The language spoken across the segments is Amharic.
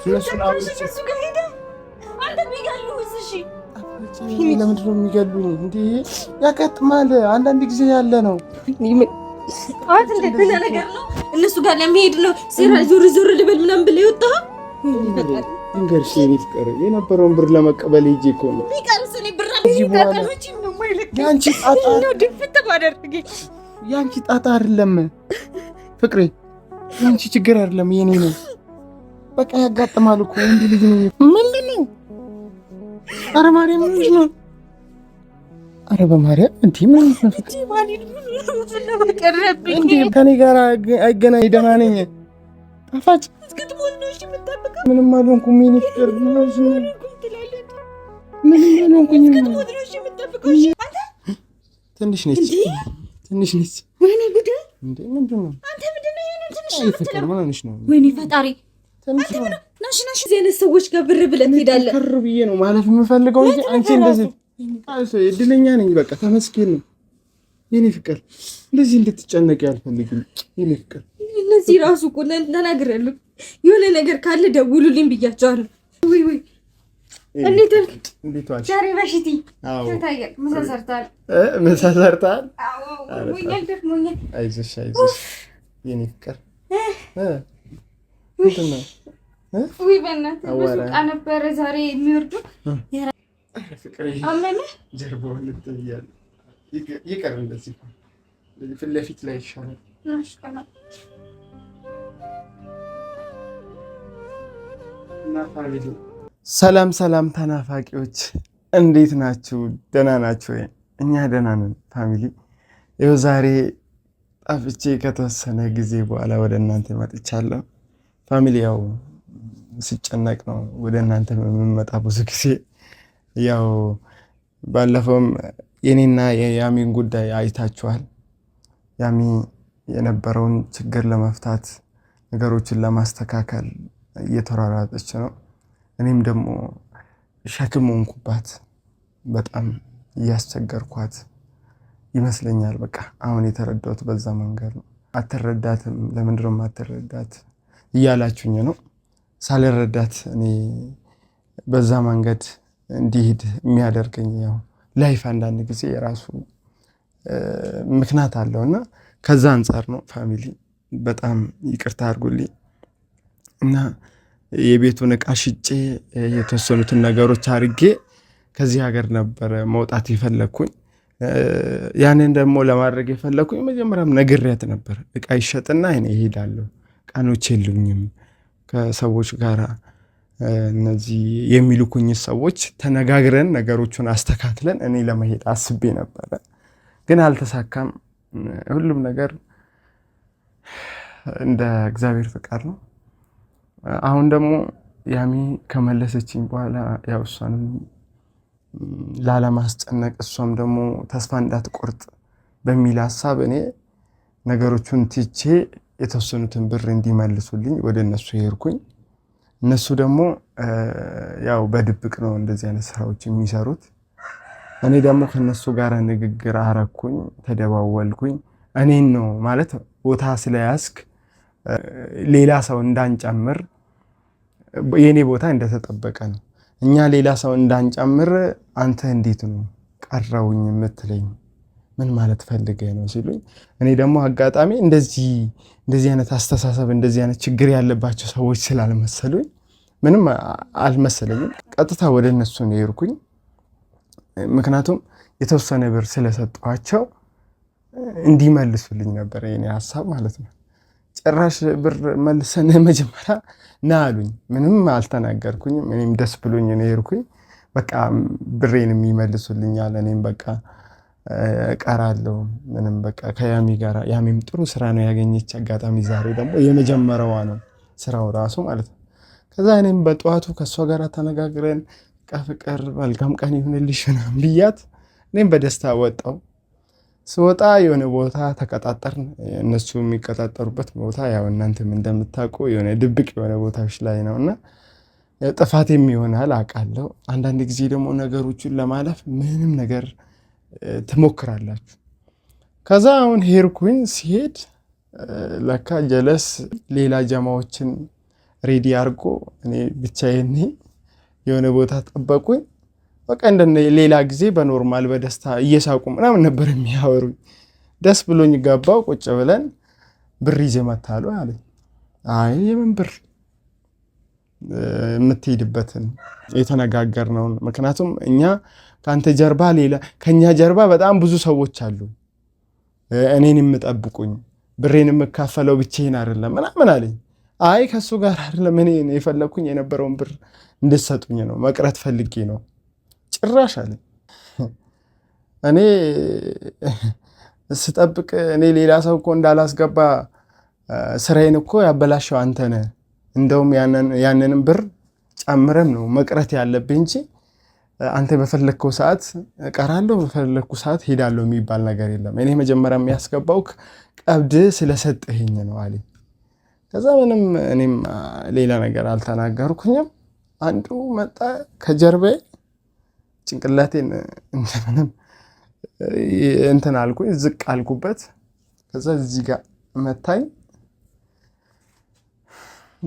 እነሱን እሱ ጋር ሄደህ አንተ ቢገሉህስ? እሺ ለምንድን ነው የሚገሉኝ? እንዴ ያጋጥማል። አንዳንድ ጊዜ ያለ ነው። ጠዋት እንደተና ነገር ነው እነሱ ጋር ለመሄድ ነው ስራ ዞር ዞር ልበል ምናምን ብለህ የወጣኸው። ልንገርሽ የኔ ፍቅር የነበረውን ብር ለመቀበል ሄጄ እኮ ነው። ቢቀርስ እኔ ብር የአንቺ ጣጣ ድፍት ባደረገኝ። የአንቺ ጣጣ አይደለም ፍቅሬ፣ የአንቺ ችግር አይደለም የኔ ነው። በቃ ያጋጥማል እኮ ወንድ ልጅ ነው። ምንድን ነው? ኧረ ማርያም ምንድን ነው? ኧረ በማርያም እንዴ ምን ነው? እንዴ ከኔ ጋር አይገናኝ። ደህና ነኝ። ጣፋጭ ምንም አልሆንኩም። የእኔ ፍቅር ምንም አልሆንኩኝም። ትንሽ ነች፣ ትንሽ ነች። ወይኔ ጉድ! እንዴ ምንድን ነው? አንተ ምንድን ነው? ትንሽ ፍቅር ምን ሆነሽ ነው? ወይኔ ፈጣሪ! ናሽ ናሽ፣ እዚህ አይነት ሰዎች ጋር ብር ብለህ ትሄዳለህ። ከር ብዬ ነው ማለፍ የምፈልገው እንጂ አንቺ እንደዚህ እድለኛ ነኝ። በቃ ተመስገን ነው የኔ ፍቅር። እንደዚህ እንድትጨነቂ አልፈልግም የኔ ፍቅር። እነዚህ ራሱ እኮ ተናግሬያለሁ። የሆነ ነገር ካለ ደውሉልኝ ብያቸዋለሁ። ውይ ውይ፣ እንዴት እንዴት ዋልሽ? ዛሬ በሽቲ ታያል። ምሳ ሰርተሃል? ምሳ ሰርተሃል? አዎ፣ ደክሞኛል። አይዞሽ አይዞሽ የኔ ፍቅር። ምንድን ነው? ውይ በእናትህ ብዙ ዕቃ ነበረ ዛሬ የሚወርዱ። አመመህ? ጀርባውን እንትን እያለ ይቅር፣ እንደዚህ ፊት ለፊት ላይ ይሻላል። እና family ሰላም ሰላም፣ ተናፋቂዎች እንዴት ናችሁ? ደህና ናችሁ ወይ? እኛ ደህና ነን family። ይኸው ዛሬ ጠፍቼ ከተወሰነ ጊዜ በኋላ ወደ እናንተ መጥቻለሁ family። ያው ስጨነቅ ነው ወደ እናንተ የምመጣ ብዙ ጊዜ። ያው ባለፈውም የኔና የያሚን ጉዳይ አይታችኋል። ያሚ የነበረውን ችግር ለመፍታት ነገሮችን ለማስተካከል እየተሯሯጠች ነው። እኔም ደግሞ ሸክም ሆንኩባት፣ በጣም እያስቸገርኳት ይመስለኛል። በቃ አሁን የተረዳሁት በዛ መንገድ ነው። አትረዳትም፣ ለምንድን ነው የማትረዳት እያላችሁኝ ነው። ሳልረዳት እኔ በዛ መንገድ እንዲሄድ የሚያደርገኝ ያው life አንዳንድ ጊዜ የራሱ ምክንያት አለው እና ከዛ አንጻር ነው family፣ በጣም ይቅርታ አድርጉልኝ እና የቤቱን እቃ ሽጬ የተወሰኑትን ነገሮች አድርጌ ከዚህ ሀገር ነበረ መውጣት የፈለግኩኝ። ያንን ደግሞ ለማድረግ የፈለግኩኝ መጀመሪያም ነግሬያት ነበር። እቃ ይሸጥና እኔ እሄዳለሁ፣ ቀኖች የሉኝም ከሰዎች ጋር እነዚህ የሚልኩኝ ሰዎች ተነጋግረን ነገሮቹን አስተካክለን እኔ ለመሄድ አስቤ ነበረ፣ ግን አልተሳካም። ሁሉም ነገር እንደ እግዚአብሔር ፈቃድ ነው። አሁን ደግሞ ያሚ ከመለሰችኝ በኋላ ያው እሷንም ላለማስጨነቅ እሷም ደግሞ ተስፋ እንዳትቆርጥ በሚል ሀሳብ እኔ ነገሮቹን ትቼ የተወሰኑትን ብር እንዲመልሱልኝ ወደ እነሱ ሄድኩኝ። እነሱ ደግሞ ያው በድብቅ ነው እንደዚህ አይነት ስራዎች የሚሰሩት። እኔ ደግሞ ከነሱ ጋር ንግግር አረኩኝ፣ ተደዋወልኩኝ። እኔን ነው ማለት ቦታ ስለያዝክ ሌላ ሰው እንዳንጨምር የእኔ ቦታ እንደተጠበቀ ነው። እኛ ሌላ ሰው እንዳንጨምር አንተ እንዴት ነው ቀረውኝ የምትለኝ? ምን ማለት ፈልገህ ነው ሲሉኝ፣ እኔ ደግሞ አጋጣሚ እንደዚህ እንደዚህ አይነት አስተሳሰብ እንደዚህ አይነት ችግር ያለባቸው ሰዎች ስላልመሰሉኝ ምንም አልመሰለኝም። ቀጥታ ወደ እነሱ ነው የሄድኩኝ። ምክንያቱም የተወሰነ ብር ስለሰጠኋቸው እንዲመልሱልኝ ነበር የኔ ሀሳብ ማለት ነው። ጭራሽ ብር መልሰን መጀመሪያ ና አሉኝ። ምንም አልተናገርኩኝም። እኔም ደስ ብሎኝ ነው የሄድኩኝ። በቃ ብሬንም ይመልሱልኛል። እኔም በቃ እቀራለሁ። ምንም በቃ ከያሚ ጋር ያሚም ጥሩ ስራ ነው ያገኘች። አጋጣሚ ዛሬ ደግሞ የመጀመሪያዋ ነው ስራው ራሱ ማለት ነው። ከዛ እኔም በጠዋቱ ከእሷ ጋር ተነጋግረን በቃ ፍቅር መልካም ቀን ይሁንልሽ ምናምን ብያት እኔም በደስታ ወጣው። ስወጣ የሆነ ቦታ ተቀጣጠርን። እነሱ የሚቀጣጠሩበት ቦታ ያው እናንተም እንደምታውቁ የሆነ ድብቅ የሆነ ቦታዎች ላይ ነው እና ጥፋቴም ይሆናል አውቃለሁ። አንዳንድ ጊዜ ደግሞ ነገሮችን ለማለፍ ምንም ነገር ትሞክራላችሁ። ከዛ አሁን ሄድኩኝ። ሲሄድ ለካ ጀለስ ሌላ ጀማዎችን Ready አድርጎ እኔ ብቻዬን የሆነ ቦታ ጠበቁኝ። በቃ እንደ ሌላ ጊዜ በ normal በደስታ እየሳቁ ምናምን ነበር የሚያወሩኝ። ደስ ብሎኝ ገባው። ቁጭ ብለን ብር ይዤ መታሉ አለኝ። አይ የምን ብር የምትሄድበትን የተነጋገርነውን። ምክንያቱም እኛ ከአንተ ጀርባ ሌላ ከኛ ጀርባ በጣም ብዙ ሰዎች አሉ፣ እኔን የምጠብቁኝ ብሬን የምካፈለው ብቻዬን አይደለም ምናምን አለኝ። አይ ከእሱ ጋር አይደለም እኔ የፈለግኩኝ የነበረውን ብር እንድትሰጡኝ ነው፣ መቅረት ፈልጌ ነው ጭራሽ አለኝ። እኔ ስጠብቅ እኔ ሌላ ሰው እኮ እንዳላስገባ ስራዬን እኮ ያበላሸው አንተ ነህ። እንደውም ያንንም ብር ጨምረም ነው መቅረት ያለብህ እንጂ አንተ በፈለግከው ሰዓት እቀራለሁ፣ በፈለግኩ ሰዓት ሄዳለሁ የሚባል ነገር የለም። እኔ መጀመሪያ የሚያስገባው ቀብድ ስለሰጠኸኝ ነው አለኝ። ከዛ ምንም እኔም ሌላ ነገር አልተናገርኩኝም። አንዱ መጣ ከጀርባዬ ጭንቅላቴን እንደምንም እንትን አልኩኝ፣ ዝቅ አልኩበት። ከዛ እዚህ ጋር መታኝ።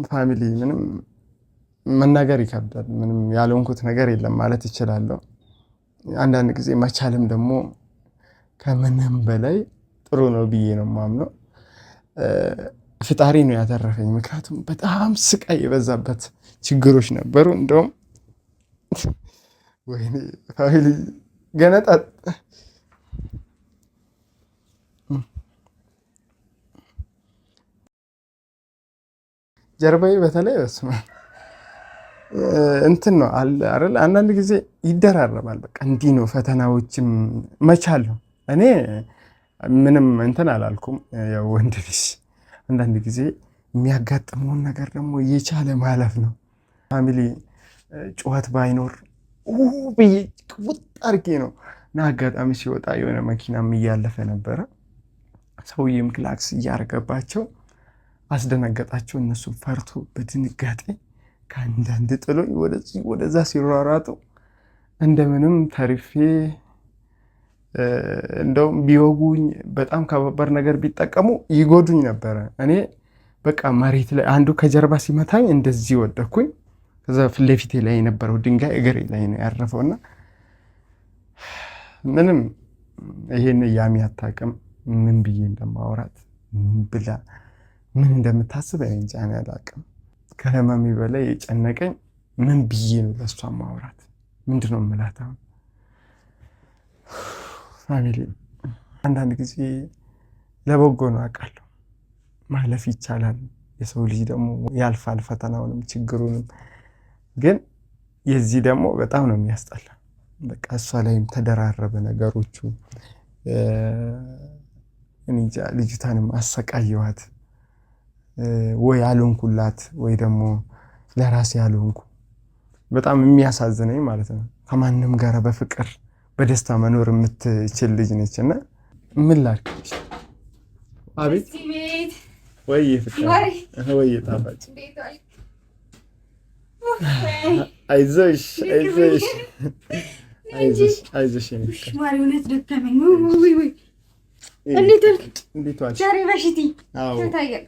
Family ምንም መናገር ይከብዳል። ምንም ያልሆንኩት ነገር የለም ማለት እችላለሁ። አንዳንድ ጊዜ መቻልም ደግሞ ከምንም በላይ ጥሩ ነው ብዬ ነው የማምነው። ፈጣሪ ነው ያተረፈኝ። ምክንያቱም በጣም ስቃይ የበዛበት ችግሮች ነበሩ። እንደውም ወይኔ family ገነጣ ጀርባዬ በተለይ በስመ አብ እንትን ነው አይደል? አንዳንድ ጊዜ ይደራረባል። በቃ እንዲህ ነው ፈተናዎችም መቻል ነው። እኔ ምንም እንትን አላልኩም። ያው ወንድ ልጅ አንዳንድ ጊዜ የሚያጋጥመውን ነገር ደግሞ እየቻለ ማለፍ ነው። Family ጩኸት ባይኖር ብዬ ውጥ አድርጌ ነው እና አጋጣሚ ሲወጣ የሆነ መኪናም እያለፈ ነበረ። ሰውዬም ክላክስ እያደረገባቸው አስደነገጣቸው። እነሱ ፈርቶ በድንጋጤ ከአንዳንድ ጥሎኝ ወደዚህ ወደዛ ሲሯሯጡ እንደምንም ተርፌ እንደውም ቢወጉኝ በጣም ከባባድ ነገር ቢጠቀሙ ይጎዱኝ ነበረ። እኔ በቃ መሬት ላይ አንዱ ከጀርባ ሲመታኝ እንደዚህ ወደኩኝ። ከዛ ፊት ለፊቴ ላይ የነበረው ድንጋይ እግሬ ላይ ነው ያረፈውና ምንም ይሄን ያሚ አታውቅም። ምን ብዬ እንደማወራት ምን ብላ ምን እንደምታስብ እኔ እንጃ፣ እኔ አላውቅም። ከህመሜ በላይ የጨነቀኝ ምን ብዬ ነው ለእሷ ማውራት? ምንድን ነው የምላት አሁን? Family አንዳንድ ጊዜ ለበጎ ነው አውቃለሁ፣ ማለፍ ይቻላል። የሰው ልጅ ደግሞ ያልፋል ፈተናውንም ችግሩንም። ግን የዚህ ደግሞ በጣም ነው የሚያስጠላ። በቃ እሷ ላይም ተደራረበ ነገሮቹ። እንጃ ልጅቷንም አሰቃየዋት ወይ አልሆንኩላት ወይ ደግሞ ለራሴ አልሆንኩ። በጣም የሚያሳዝነኝ ማለት ነው። ከማንም ጋር በፍቅር በደስታ መኖር የምትችል ልጅ ነች እና ምን ላድርግ? አቤት ወይ ፍቅር ወይ ጣፋጭ አይዞሽ አይዞሽ አይዞሽ አይዞሽ እውነት ደከመኝ። እንዴት ዋልክ? ዛሬ በሽቲ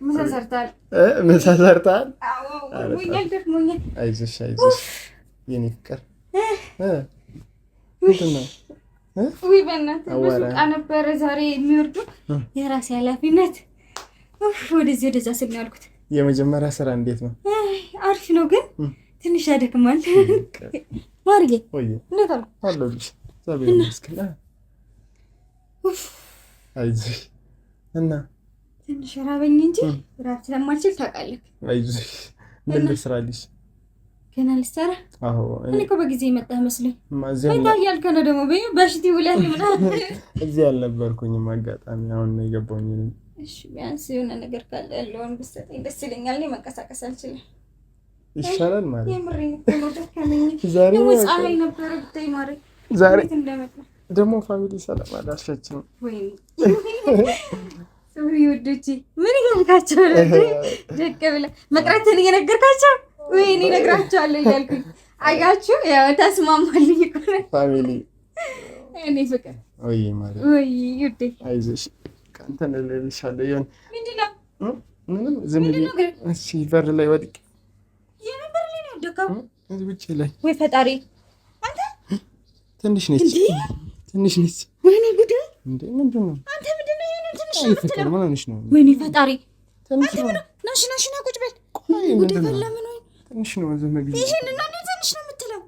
ምሳ ሰርተሃል? ምሳ ሰርተሃል? አይዞሽ አይዞሽ የኔ ፍቅር። ምንድን ነው? ውይ በእናትህ ብዙ ዕቃ ነበረ ዛሬ የሚወርዱ የራሴ ኃላፊነት ወደዚህ ወደዛ ስል ነው ያልኩት። የመጀመሪያ ስራ እንዴት ነው? አሪፍ ነው ግን ትንሽ ያደክማል። ማርዬ እንዴት አልኩ? አለሁልሽ። እግዚአብሔር ይመስገን። አይዞሽ እና ትንሽ ራበኝ እንጂ ራብ ስለማልችል ታውቃለህ። አይዞሽ። ምን ልስራልሽ? ገና ልትሰራ? አዎ። እኔ እኮ በጊዜ የመጣህ መስሎኝ መጣ እያልከ ነው ደግሞ በሽቲ ውለህ ምናምን። እዚህ አልነበርኩኝም አጋጣሚ፣ አሁን ነው የገባሁኝ። እሺ፣ ቢያንስ የሆነ ነገር ካለ ያለውን ብትሰጠኝ ደስ ይለኛል። እኔ መንቀሳቀስ አልችልም። ይሻላል ማለት የምሬን እኮ ነው። ደከመኝ። ደግሞ ፀሐይ ነበረ ብታይ ማሬ፣ ዛሬ ደግሞ family ሰላም አላልሸችም። ወይኔ sorry ውዶቼ፣ ምን እያልካቸው ነው? ደቅ ብለህ መቅረትን እየነገርካቸው ወይኔ እነግራቸዋለሁ እያልኩኝ አያችሁ፣ ያው ተስማማልኝ እኮ ነው Family። እኔ ፍቅር ወይ ማለት ወይ ውዴ፣ አይዞሽ እንትን እልልሻለሁ። የሆነ ምንድን ነው? ምንም ዝም ብዬ እሺ፣ በር ላይ ወድቄ የወደቅከው? ውጭ ላይ። ወይ ፈጣሪ! አንተ ትንሽ ነች፣ ትንሽ ነች። ወይኔ ጉዴ! እንዴ ምንድን ነው አንተ? ምንድን ነው ይሄንን ትንሽ ነው የምትለው? ምን ሆነሽ ነው? ወይኔ ፈጣሪ! ትንሽ ነው። ናሽ ናሽ ና ቁጭ በል። ቆይ ጉዴ ምንድን ነው? ፈላ። ምን ሆነ? ትንሽ ነው። ዝም ብዬ ይሄንን ነው እንዴ ትንሽ ነው የምትለው?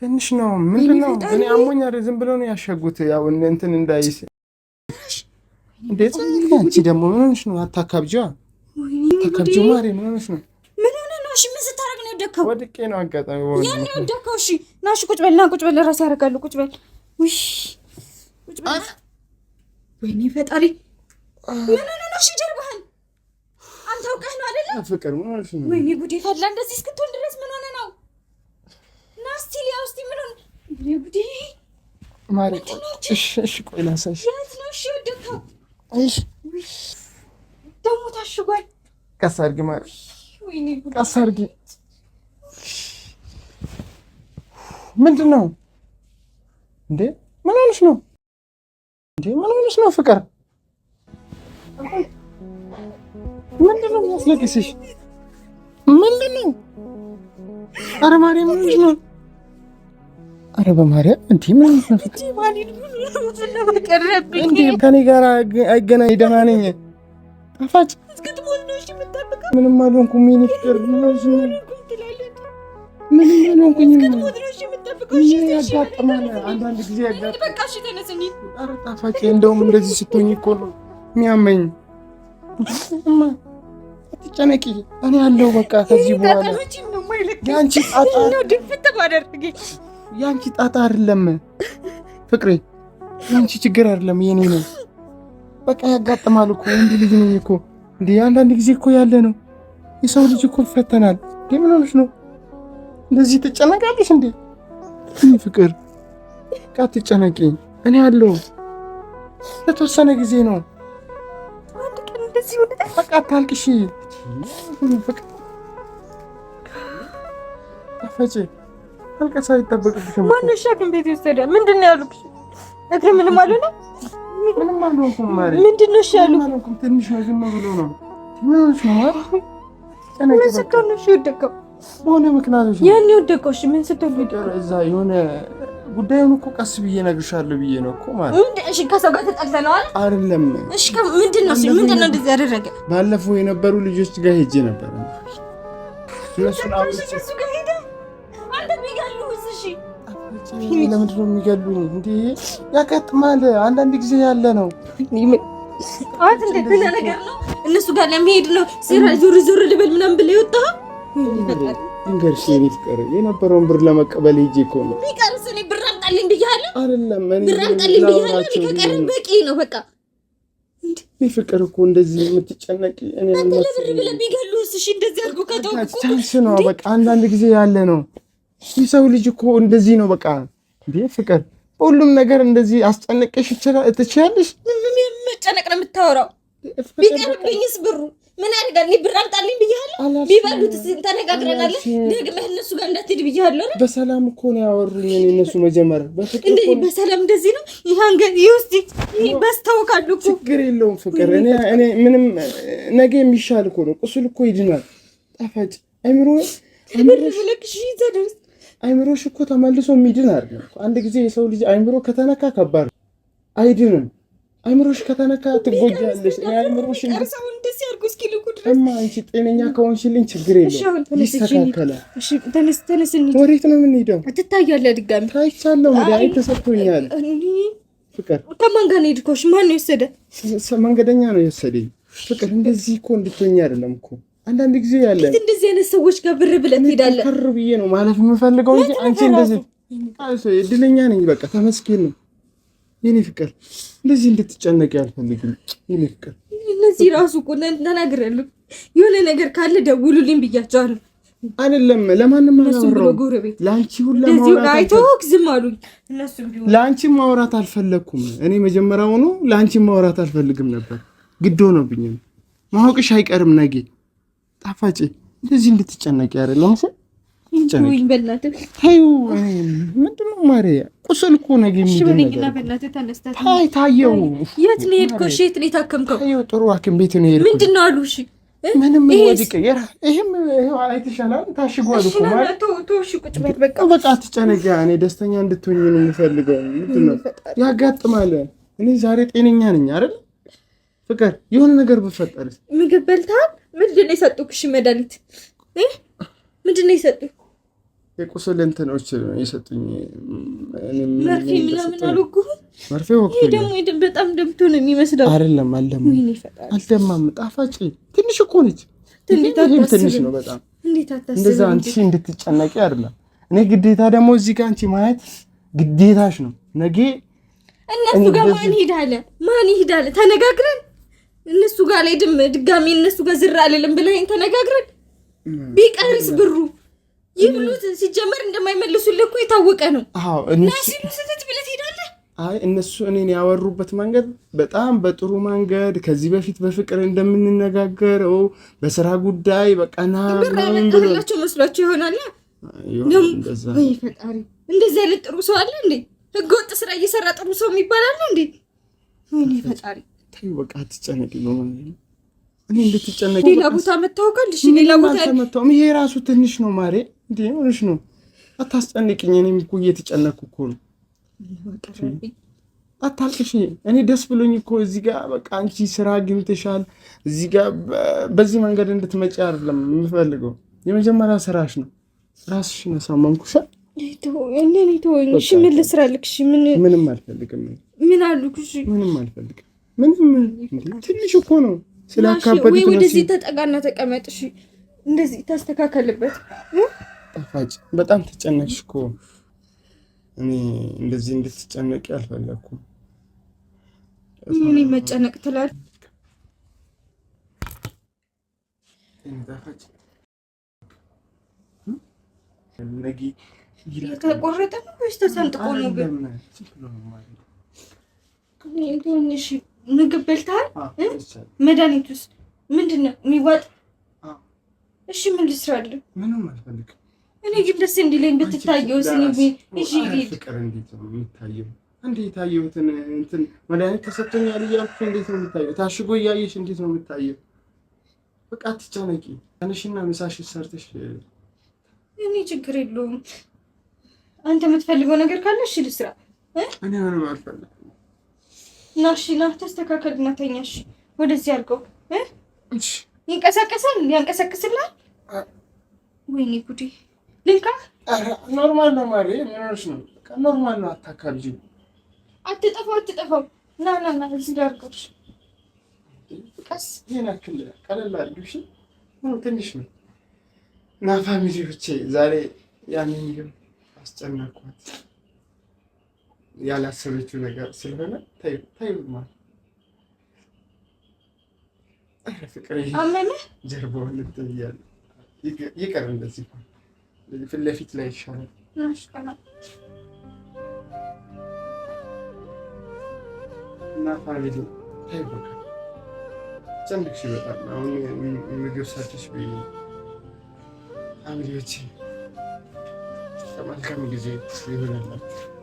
ትንሽ ነው። ምንድን ነው? እኔ አሞኛል። ዝም ብሎ ነው ያሸጉት። ያው እንትን እንዳይስ እንዴት። አንቺ ደግሞ ምን ሆነሽ ነው? አታካብጂዋ፣ አታካብጂው ማሬ። ምን ሆነሽ ነው? ምን ሆነ ነው? እሺ ምን ስታደርግ ነው የወደቅከው? ወድቄ ነው አጋጣሚ። ያን የወደቅከው? እሺ ና እሺ ቁጭ በል፣ ና ቁጭ በል። ራሴ ያደርጋለሁ። ቁጭ በል። ውይ ቁጭ በል። ወይኔ ፈጣሪ! ምን ሆነ ነው? እሺ ጀርባህን አንተ አውቀህ ነው አይደለ? ፍቅር ምን ሆነሽ ነው? ወይኔ ጉዴ ፈላ። እንደዚህ እስክትሆን ድረስ ምን ሆነ ነው? ና እስቲ ሊያው እስቲ ምን ሆነ? ወይኔ ጉዴ ማሬ። እሺ እሺ፣ ቆይ ላንሳሽ። የት ነው እሺ የወደቅከው? እሺ ደግሞ ታሽጓል። ቀስ አድርጊ ማሬ፣ ወይኔ ጉዴ! ቀስ አድርጊ። ምንድን ነው እንዴ? ምን ሆነሽ ነው እንዴ? ምን ሆነሽ ነው ፍቅር? ምንድን ነው የሚያስለቅስሽ? ምንድን ነው? ኧረ ማርያም ምን ሆነሽ ነው? ኧረ በማርያም እንዴ ምን ሆነሽ ነው ፍቅር? እንዴ ከኔ ጋር አይገናኝ። ደህና ነኝ። ጣፋጭ ምንም አልሆንኩም። የእኔ ፍቅር ምን ሆነሽ ነው? ምንም አልሆንኩኝም። ምን ያጋጥማል? አንዳንድ ጊዜ ያጋጥማል። ኧረ ጣፋጭ እንደውም እንደዚህ ስትሆኝ እኮ ነው የሚያመኝ። እማ አትጨነቂ፣ እኔ አለሁ። በቃ ከዚህ በኋላ የአንቺ ጣጣ የአንቺ ጣጣ አይደለም ፍቅሬ፣ የአንቺ ችግር አይደለም የኔ ነው። በቃ ያጋጥማል እኮ ወንድ ልጅ ነኝ እኮ እንዴ። አንዳንድ ጊዜ እኮ ያለ ነው። የሰው ልጅ እኮ ይፈተናል። እንዴ ምን ሆነሽ ነው እንደዚህ ትጨነቃለሽ እንዴ? ፍቅር በቃ አትጨነቂ፣ እኔ አለሁ። ለተወሰነ ጊዜ ነው። በቃ አታልቅሺ። ፍቅር ጣፋጭ አልቀሳ አይጠበቅብሽም። ማነው እሺ ሐኪም ቤት የወሰደ? ምንድን ነው ያሉት? እግር ምንም አልሆነ? ምንም አልሆንኩም ማሬ። ምንድን ነው እሺ ያሉት? ምንም አልሆንኩም። ትንሽ ነው፣ ዝም ብሎ ነው። ምን ሆነሽ ነው ማሬ? ምን ስትሆን ነው እሺ የወደቀው? በሆነ ምክንያቶች ነው ያን የወደቀው? እሺ ምን ስትሆን ነው የወደቀው? እዛ የሆነ ጉዳዩን እኮ ቀስ ብዬ እነግርሻለሁ ብዬ ነው እኮ ማለት እሺ ከሰው ጋር ተጣልተህ ነው አይደል? አይደለም። እሺ ምንድን ነው እሺ ምንድን ነው እንደዚህ ያደረገ? ባለፈው የነበሩ ልጆች ጋር ሄጄ ነበር። እነሱን አውርቼ እሱ ጋር ሄደህ አንተ ቢገሉህስ? እሺ ለምንድን ነው የሚገሉኝ? እንዴ ያጋጥማል። አንዳንድ ጊዜ ያለ ነው። አንተ እንደ ደህና ነገር ነው እነሱ ጋር ለመሄድ ነው ስራ ዞር ዞር ልበል ምናምን ብለህ የወጣኸው? ልንገርሽ የኔ ፍቅር የነበረውን ብር ለመቀበል ሄጄ እኮ ነው። ቢቀርስ እኔ ብር አምጣልኝ ብያለሁ። አይደለም እኔ ብር አምጣልኝ ብያለሁ። እኔ ላውራቸው ከቀረ ብዬ ነው። በቂ ነው በቃ። እኔ ፍቅር እኮ እንደዚህ የምትጨነቂ እኔ አንተ ለብር ብለህ ቢገሉህስ? እሺ እንደዚህ አድርጎ ከተውክ እኮ chance ነው በቃ። አንዳንድ ጊዜ ያለ ነው። የሰው ልጅ እኮ እንደዚህ ነው በቃ። እንዴ ፍቅር ሁሉም ነገር እንደዚህ አስጨንቀሽ ይችላል ትችያለሽ። ምን መጨነቅ ነው የምታወራው? ቢቀርብኝስ ብሩ ምን ያደርጋል? እኔ ብር አምጣልኝ ብያለሁ። ቢበሉትስ ተነጋግረናል። ደግመህ እነሱ ጋር እንዳትሄድ ብያለሁ አይደል? በሰላም እኮ ነው ያወሩኝ። እኔ እነሱ መጀመሪያ በፍቅር እንደ እኮ ነው። በሰላም እንደዚህ ነው። ይሄ አንገ ይህ ውስጥ ይሄ በስተውካሉ እኮ ችግር የለውም ፍቅር። እኔ እኔ ምንም ነገ የሚሻል እኮ ነው። ቁስል እኮ ይድናል። ጣፋጭ አይምሮ ብር ብለህ እሺ እዛ ድረስ አይምሮሽ እኮ ተመልሶ የሚድን አይደለም። አንድ ጊዜ የሰው ልጅ አይምሮ ከተነካ ከባድ ነው፣ አይድንም። አይምሮሽ ከተነካ ትጎጃለሽ። እኔ አይምሮሽ ቀርሰው እንደዚህ አድርጎ እስኪልኩ ድረስ እማ አንቺ ጤነኛ ከሆንሽልኝ ችግር እሺ የለውም፣ አሁን ተነስ፣ እሺ ይስተካከላል። እሺ ተነስ፣ ተነስ እንሂድ። ወዴት ነው የምንሄደው? ትታያለህ ድጋሚ። ታይቻለሁ፣ መድኃኒት ተሰጥቶኛል። እኔ ፍቅር ከማን ጋር ነው የሄድከው? እሺ ማን ነው የወሰደ? መንገደኛ ነው የወሰደኝ። ፍቅር እንደዚህ እኮ እንድትሆኝ አይደለም እኮ አንዳንድ ጊዜ ያለ እንዴት እንደዚህ አይነት ሰዎች ጋር ብር ብለህ ትሄዳለህ? ከር ብዬ ነው ማለፍ የምፈልገው እንጂ አንቺ እንደዚህ እድለኛ ነኝ። በቃ ተመስገን ነው የኔ ፍቅር። እንደዚህ እንድትጨነቂ አልፈልግም የኔ ፍቅር። እነዚህ ራሱ እኮ ተናግሬያለሁ። የሆነ ነገር ካለ ደውሉልኝ ብያቸዋለሁ። አይደለም ለማንም እነሱም ብሎ አላወራሁም። ጎረቤት ለአንቺ ሁላ እንደዚህ ማውራት አይተውክ ዝም አሉኝ። እነሱም ቢሆን ለአንቺ ማውራት አልፈለግኩም። እኔ መጀመሪያውኑ ለአንቺ ማውራት አልፈልግም ነበር፣ ግድ ሆኖብኝ ነው። ማወቅሽ አይቀርም ነገ። ጣፋጭ እንደዚህ እንድትጨነቂ አይደለም እሺ? አትጨነቂ። ተወኝ በእናትህ። ተይው። እኔ ምንድን ነው ማሬ፣ ቁስል እኮ ነገ እሺ የሚድን በለኝና ነገር እኮ። በእናትህ ተነስተህ ታይ ታየው። የት ነው የሄድከው? እሺ የት ነው የታከምከው? ታየው ጥሩ ሐኪም ቤት ነው የሄድኩት። ምንድን ነው አሉ? እሺ ምንም ወዲቀ ይሄም ይሄው አይተሻል፣ ታሽጓል እኮ ማለት ቁጭ በል በቃ በቃ አትጨነቂ። እኔ ደስተኛ እንድትሆኝ ነው የምፈልገው። ምንድን ነው ያጋጥማል። እኔ ዛሬ ጤነኛ ነኝ አይደል ፍቅር? የሆነ ነገር ብፈጠርስ? ምግብ በልተሃል? ምንድን ነው የሰጡህ? እሺ መድኃኒት ምንድን ነው የሰጡህ? የቁስል እንትኖች የሰጡኝ መርፌ ምናምን አልወጉህም? መርፌ ወቅቱ ደግሞ በጣም ደምቶ ነው የሚመስለው። አይደለም አልደማም፣ አልደማም። ጣፋጭ ትንሽ እኮ ነች። ትንሽ ነው በጣም። እንደዛ አንቺ እንድትጨነቂ አይደለም። እኔ ግዴታ ደግሞ እዚህ ጋር አንቺ ማየት ግዴታሽ ነው። ነገ እነሱ ጋር ማን ይሄዳል? ማን ይሄዳል? ተነጋግረን እነሱ ጋር ላይ ድጋሚ እነሱ ጋር ዝር አልልም ብለኸኝ ተነጋግረን ቢቀርስ ብሩ ይብሉት። ሲጀመር እንደማይመልሱልህ እኮ የታወቀ ነው። አዎ ሲሉ ስትት ብለህ ትሄዳለህ። አይ እነሱ እኔን ያወሩበት መንገድ በጣም በጥሩ መንገድ ከዚህ በፊት በፍቅር እንደምንነጋገረው በስራ ጉዳይ በቃ ና ብር ያመጣህላቸው መስሏቸው ይሆናል። ወይ ፈጣሪ፣ እንደዚህ አይነት ጥሩ ሰው አለ እንዴ? ህገወጥ ስራ እየሰራ ጥሩ ሰው የሚባል አለ እንዴ? ወይኔ ፈጣሪ፣ ተይው በቃ አትጨነቂ። እኔ እንድትጨነቂ ሌላ ቦታ መታወቃል። እሺ ሌላ ቦታ አልተመታሁም። ይሄ ራሱ ትንሽ ነው ማሬ። እንዴ ሆነሽ ነው? አታስጨንቅኝ። እኔም እኮ እየተጨነኩ እኮ ነው። አታልቅሽ። እኔ ደስ ብሎኝ እኮ እዚህ ጋር በቃ አንቺ ስራ አግኝተሻል። እዚህ ጋር በዚህ መንገድ እንድትመጪ አይደለም የምፈልገው። የመጀመሪያ ስራሽ ነው። ራስሽን አሳመንኩሽ። እሺ ምን ልስራልክ? እሺ ምንም አልፈልግም። ምን አሉክ? እሺ ምንም አልፈልግም። ምንም ትንሽ እኮ ነው ስላካበድኩ ወይ ወደዚህ ተጠጋና ተቀመጥ። እሺ እንደዚህ ታስተካከልበት። ጣፋጭ በጣም ተጨነቅሽ እኮ። እኔ እንደዚህ እንድትጨነቂ አልፈለኩም። እኔ መጨነቅ ትላለህ። ጣፋጭ የተቆረጠ ነው ወይስ ተሰንጥቆ ነው? ግን እሺ ምግብ በልተሃል? መድኃኒቱስ ምንድን ነው የሚዋጥ? እሺ ምን ልስራልህ? ምንም አልፈልግም። እኔ ግን ደስ እንዲለኝ ብትታየው ፍቅር እንዴት ነው የሚታየው? እንዴ የታየሁትን እንትን መድኃኒት ተሰጥቶኛል እያልኩ እንዴት ነው የሚታየው? ታሽጎ እያየሽ እንዴት ነው የሚታየው? በቃ አትጨነቂ። ተነሽና ምሳሽ ሰርተሽ። እኔ ችግር የለውም። አንተ የምትፈልገው ነገር ካለ እሺ ልስራ። እኔ ምንም አልፈልግም። ና እሺ፣ ና ተስተካከል እና ተኛ። እሺ ወደዚህ አድርገው። ይንቀሳቀሳል፣ ያንቀሳቅስልሃል። ወይኔ ጉዴ! ልንካ። normal ነው ማሪ፣ ምን ነው? normal ነው። አታካብጂ። አትጠፋው፣ አትጠፋው። ና ና ና፣ እዚህ ጋር አድርገው። ቀስ ይሄን ያክል ቀለል አድርጊው። እሺ ትንሽ ነው። እና family ዎቼ ዛሬ ያንን ምግብ አስጨነኳት። ያላሰበችው ነገር ስለሆነ ተይው ማለት ፍቅር ጀርባውን እንትን እያለ ይቅር፣ እንደዚህ ፊት ለፊት ላይ ይሻላል። እና family ተይው በቃ ጨንቅሽ በጣም አሁን ምግብ ሰርተሽ ብይ። family ዎቼ መልካም ጊዜ ይሆንላችሁ።